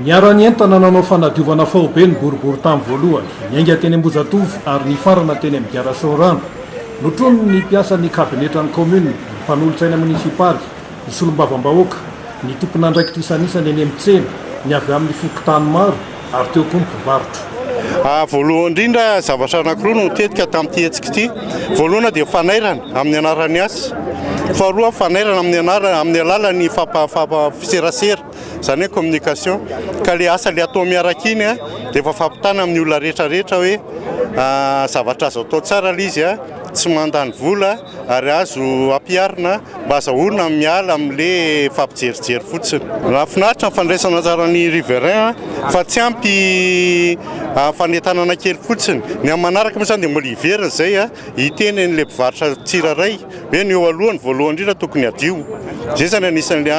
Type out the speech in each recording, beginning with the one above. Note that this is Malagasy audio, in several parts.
Niara-nientana nanao fanadiovana faobe ny boriborintany voalohany, niainga teny Ambohijatovo ary nifarana teny amin'ny Gara Soarano. Notronin'ny mpiasan'ny kabinetran'ny kaominina, ny mpanolotsaina monisipaly, ny solombavambahoaka, ny tompon'andraikitra isanisany eny amin'ny tsena, ny avy amin'ny fokontany maro ary teo koa ny mpivarotra. Voalohany indrindra, zavatra anankiroa no nitetika tamin'ity hetsika ity. Voalohany dia fanairana amin'ny anaran'ny asa. Faharoa, fanairana amin'ny anarana amin'ny alalan'ny fampa-serasera, izany hoe communication. Ka ilay asa ilay atao miaraka iny dia efa fampitana amin'ny olona rehetra rehetra hoe zavatra azo atao tsara ilay izy, tsy mandany vola. ary azo ampiharina mba azahoana miala amin'le fampijerijery fotsiny. Nahafinaritra ny fandraisana anjara ny riverain fa tsy ampy fanentanana kely fotsiny. Ny amin'ny manaraka moa izany dia mbola hiverina izay hiteny an'ilay mpivarotra tsirairay hoe ny eo alohany voalohany indrindra tokony hadio. Izay izany anisan'ilay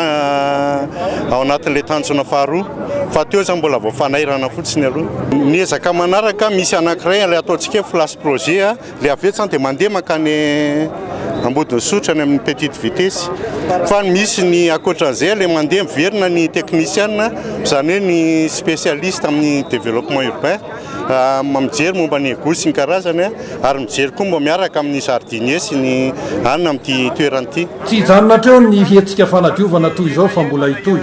ao anatin'ilay tanjona faharoa fa teo izany mbola vao fanairana fotsiny aloha. Ny ezaka manaraka misy anankiray ilay ataontsika hoe flash projet. Ilay avy eo zany dia mandeha mankany Ambodin'Isotry any amin'ny petite vitesse. Fa misy ny ankoatran'izay ilay mandeha miverina ny technicien, izany hoe ny spécialiste amin'ny développement urbain, mijery momba ny égout sy ny karazany ary mijery koa mba miaraka amin'ny jardinier sy ny anona amin'ity toerana ity. Tsy hijanona hatreo ny hetsika fanadiovana toy izao fa mbola hitohy.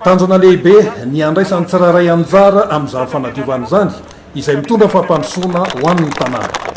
Tanjona lehibe ny handraisan'ny tsirairay anjara amin'izany fanadiovana izany izay mitondra fampandrosoana ho an'ny tanàna.